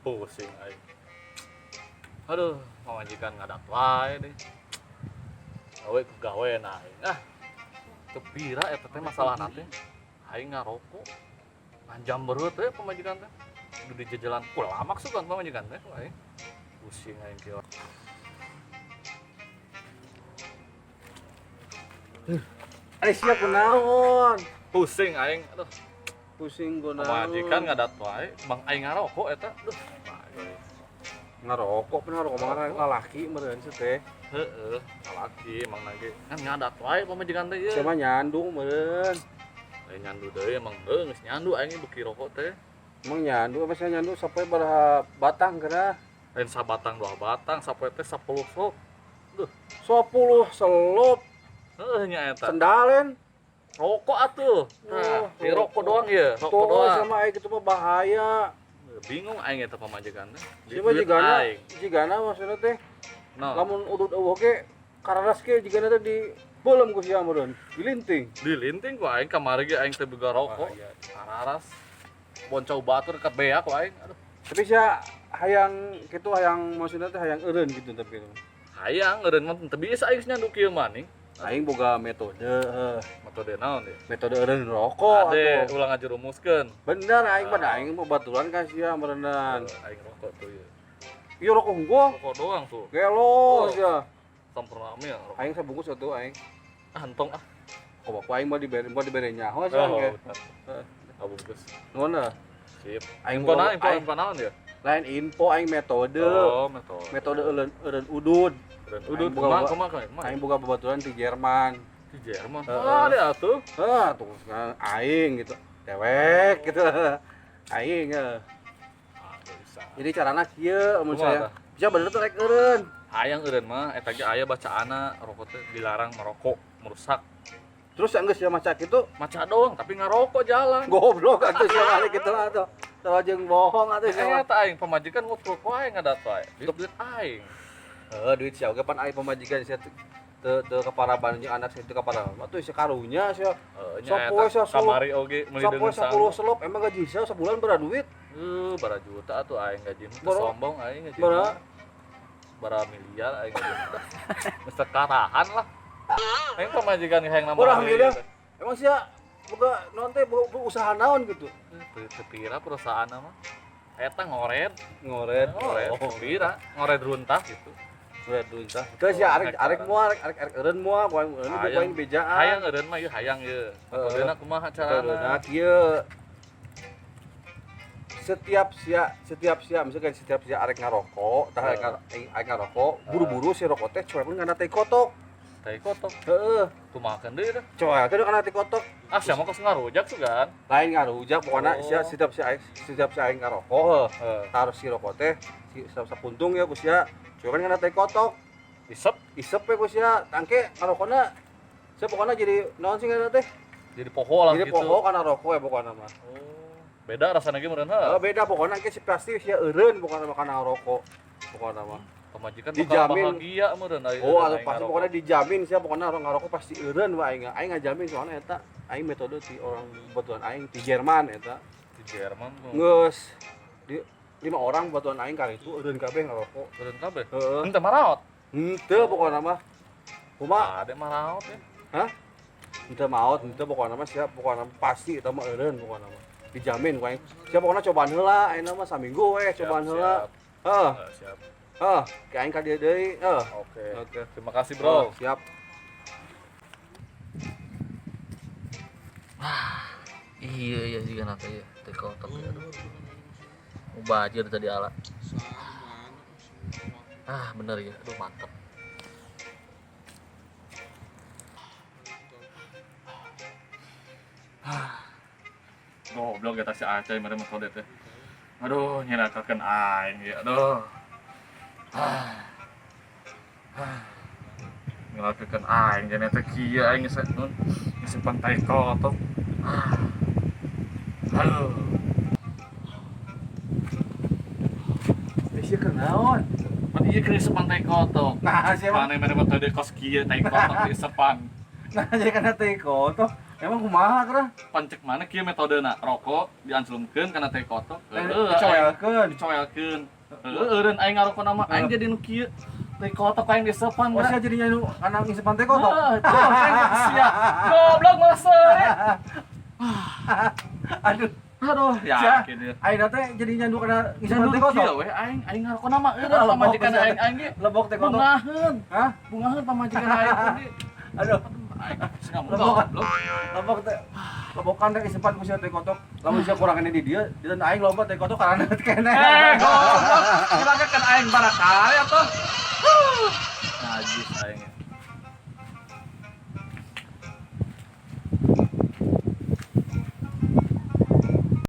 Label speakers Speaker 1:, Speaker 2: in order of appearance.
Speaker 1: Pusing aing. Aduh, pamajikan ngadat wae deh. Gawe ku gawe na aing. Ah. Teu pira eta teh masalahna teh. Aing ngarokok. Nganjam beureuh teh pamajikan teh. Kudu dijejelan kulamak sugan pamajikan teh ku aing. Pusing aing kieu.
Speaker 2: Ari sia kunaon?
Speaker 1: Pusing aing. Aduh,
Speaker 2: Pusing kunaon?
Speaker 1: pamajikan ngadat wae, bang aing ngarokok eta. Aduh.
Speaker 2: Ngarokok bener ngarokok mah lalaki meureun sih teh.
Speaker 1: Heeh, lalaki emang lagi. Kan ngadat wae pamajikan teh ieu.
Speaker 2: Sia mah nyandu meureun.
Speaker 1: Lain nyandu deui emang heuh geus nyandu aing beuki rokok teh.
Speaker 2: Emang nyandu apa sia nyandu sapoe baraha batang geura?
Speaker 1: Lain sabatang dua batang, sapoe teh 10 sok. Duh,
Speaker 2: 10 selop.
Speaker 1: Heuh nya eta.
Speaker 2: Sendalen.
Speaker 1: Rokok atuh. Nah,
Speaker 2: Oh,
Speaker 1: di rokok doang ieu, rokok
Speaker 2: Tuh
Speaker 1: doang.
Speaker 2: sama aing kitu mah bahaya.
Speaker 1: Bingung aing eta pamajikan teh.
Speaker 2: Sia mah
Speaker 1: Duit
Speaker 2: jigana,
Speaker 1: aing.
Speaker 2: jigana maksudna teh
Speaker 1: No,
Speaker 2: lamun udud eueuh ge kararas ge jigana teh di beuleum ku sia meureun, dilinting.
Speaker 1: Dilinting ku aing kamari ge aing teh boga rokok.
Speaker 2: Bahaya.
Speaker 1: Kararas. Boncau batur ke beak ku aing. Aduh,
Speaker 2: Tapi sia hayang kitu hayang maksudna teh hayang eureun gitu tapi.
Speaker 1: Hayang eureun mah teu bisa aing nyandu kieu maning.
Speaker 2: Aing boga metode, heuh.
Speaker 1: Metode naon deui?
Speaker 2: Metode eureun rokok
Speaker 1: Ade,
Speaker 2: atuh.
Speaker 1: ulah ngajerumuskeun.
Speaker 2: Bener aing mah da aing mah baturan ka sia meureunan.
Speaker 1: Aing rokok tuh ieu.
Speaker 2: Ieu rokok unggul.
Speaker 1: Rokok doang tuh.
Speaker 2: Gelo
Speaker 1: Oh.
Speaker 2: sia.
Speaker 1: Sampurna amil rokok.
Speaker 2: Aing sabungkus atuh aing.
Speaker 1: Ah, entong ah.
Speaker 2: Kok bapak aing mah dibere mah dibere nyaho sia
Speaker 1: Oh,
Speaker 2: ge.
Speaker 1: bener. Ah, bungkus.
Speaker 2: Nuhun ah.
Speaker 1: Sip.
Speaker 2: Aing
Speaker 1: Info naon, info,
Speaker 2: aing
Speaker 1: info naon ya?
Speaker 2: lain info aing metode.
Speaker 1: Oh, metode.
Speaker 2: Metode eureun eureun udud.
Speaker 1: Udud
Speaker 2: Aing boga
Speaker 1: kumaha kumaha kumaha?
Speaker 2: Aing boga babaturan di Jerman.
Speaker 1: Di Jerman.
Speaker 2: Heeh.
Speaker 1: Ah, ada atuh.
Speaker 2: Heh, tuh sekarang aing gitu. Dewek gitu. Aing heuh.
Speaker 1: Ah, bisa.
Speaker 2: Jadi carana kieu mun
Speaker 1: Kumaha
Speaker 2: saya.
Speaker 1: tah?
Speaker 2: Bisa bener tuh rek eureun.
Speaker 1: Hayang eureun mah eta ge aya bacaanna rokok teh dilarang merokok, merusak.
Speaker 2: Terus enggeus sia maca kitu
Speaker 1: Maca doang tapi ngarokok jalan.
Speaker 2: goblok atuh sia balik kitu atuh. Salah jeung bohong atuh sia mah.
Speaker 1: Eta aing pamajikan ngutruk wae ngadat wae. Duit duit aing.
Speaker 2: Heuh, duit sia oge pan aing pamajikan sia teu teu kaparaban jeung anak sia teu kaparaban. Atuh sia karunya sia.
Speaker 1: Heuh, nya
Speaker 2: Sapoe
Speaker 1: eta
Speaker 2: sia
Speaker 1: kamari oge meuli
Speaker 2: sapoe
Speaker 1: deungeun sangu.
Speaker 2: 10 selop emang gaji sia sabulan berapa duit?
Speaker 1: Bara juta atuh aing gaji mah teu
Speaker 2: Bara-
Speaker 1: sombong aing gaji.
Speaker 2: Bara
Speaker 1: mah. Bara miliar aing gaji mah. Mesti karahan lah. Aing pamajikan hayang nambah.
Speaker 2: Bara miliar. Emang sia boga naon teh boga usaha naon gitu?
Speaker 1: Teu pira perusahaan mah. Eta ngored,
Speaker 2: Ngored.
Speaker 1: ngored,
Speaker 2: Oh,
Speaker 1: teu pira, ngored runtah gitu.
Speaker 2: ngored duit tah. Teu sia arek arek moal arek arek eureun moal ku aing eureun ku aing bejaan.
Speaker 1: Hayang eureun mah ieu hayang ieu. Metodena kumaha
Speaker 2: Metodena
Speaker 1: carana?
Speaker 2: kieu. Setiap sia misalkan setiap sia arek ngarokok, tah arek arek ngarokok, buru-buru si rokok teh cuekeun kana tai kotok.
Speaker 1: Tai kotok.
Speaker 2: Heeh,
Speaker 1: Kumahakeun deui teh.
Speaker 2: cuekeun kana tai kotok.
Speaker 1: Ah, sia mah kos ngarujak sugan.
Speaker 2: Lain ngarujak pokona
Speaker 1: Oh.
Speaker 2: sia setiap sia aing ngarokok heuh.
Speaker 1: Heeh.
Speaker 2: Taruh si rokok teh si sapuntung ya ku sia cuekeun kana tai kotok.
Speaker 1: Isep
Speaker 2: Isep we ku sia tangke ngarokona sia pokona jadi naon sih ngaranna teh?
Speaker 1: jadi poho lah
Speaker 2: Jadi
Speaker 1: gitu.
Speaker 2: poho kana rokok ya pokona mah.
Speaker 1: Oh, beda rasana ge meureun
Speaker 2: Oh,
Speaker 1: heuh.
Speaker 2: beda pokoknya ke si pasti sia eureun pokona mah kana rokok. Pokona mah.
Speaker 1: Pamajikan bakal
Speaker 2: Dijamin.
Speaker 1: bahagia meureun aing.
Speaker 2: Oh, atau pasti pokoknya dijamin sia pokoknya orang ngarokok pasti eureun wae aing. Aing ngajamin soalnya eta aing metode ti orang batuan aing di Jerman eta.
Speaker 1: Di Jerman tuh.
Speaker 2: Geus di 5 orang batuan aing kali itu eureun kabeh ngarokok.
Speaker 1: Eureun kabeh.
Speaker 2: Heeh.
Speaker 1: Henteu maraot.
Speaker 2: Henteu pokokna mah. Kumaha?
Speaker 1: Ade maraot ya.
Speaker 2: Hah? Henteu maot, henteu pokokna mah sia pokokna pasti eta mah eureun pokokna mah. Dijamin ku aing. Sia pokokna cobaan heula ayeuna mah saminggu we cobaan heula. Heeh.
Speaker 1: Siap. Siap.
Speaker 2: Heeh, ke aing ka dieu deui. Heeh.
Speaker 1: Oke.
Speaker 2: Oke.
Speaker 1: Terima kasih, Bro.
Speaker 2: Oh, siap.
Speaker 1: Iya iya juga nanti ya. Teh kotok ya. Aduh. Mubajir tadi ala. Ah, bener ya. Aduh, mantap. Ah. Goblok eta si Acai mere metode teh. Aduh, nyerakakeun aing ya. Aduh. Ah. Ah. Nyerakakeun aing jane teh kieu aing geus nun ngisipan tai kotok. Ah. Aduh.
Speaker 2: Eh, sia keur naon?
Speaker 1: Pan ieu keur isepan tai kotok.
Speaker 2: Nah, sia mah.
Speaker 1: Mana mere metode kos kieu tai kotok diisepan.
Speaker 2: Nah, jadi kana tai kotok. Emang kumaha kira?
Speaker 1: Pan cek maneh kieu metodena, rokok dianclungkeun kana tai kotok.
Speaker 2: Eh,
Speaker 1: Heueuh,
Speaker 2: dicoelkeun.
Speaker 1: Dicoelkeun. Heueuh, eureun aing ngarokok nama aing jadi nu kieu. Tai kotok aing disepan.
Speaker 2: Oh, sia jadinya nu kana ngisepan teh kotok.
Speaker 1: Heeh, tuh, aing sia. Goblok malah seuri.
Speaker 2: Aduh.
Speaker 1: Aduh,
Speaker 2: Sia.
Speaker 1: yakin ya.
Speaker 2: Aing teh jadi nyandu kana ngisepan
Speaker 1: Nyandu
Speaker 2: teh kotok.
Speaker 1: kieu we aing, aing ngarokok nama eureun
Speaker 2: Lebok
Speaker 1: pamajikan
Speaker 2: sia.
Speaker 1: aing aing ge.
Speaker 2: Lebok teh kotok.
Speaker 1: Bungaheun.
Speaker 2: Hah?
Speaker 1: Bungaheun pamajikan aing ge.
Speaker 2: Aduh.
Speaker 1: Aing geus ngamuk
Speaker 2: Lebok.
Speaker 1: goblok.
Speaker 2: Lebok teh lebokan teh isepan ku sia teh kotok. Lamun sia kurang ini di dieu, di aing loba teh kotok karena kene.
Speaker 1: Eh, goblok. Kan aing barakal atuh. Najis aing.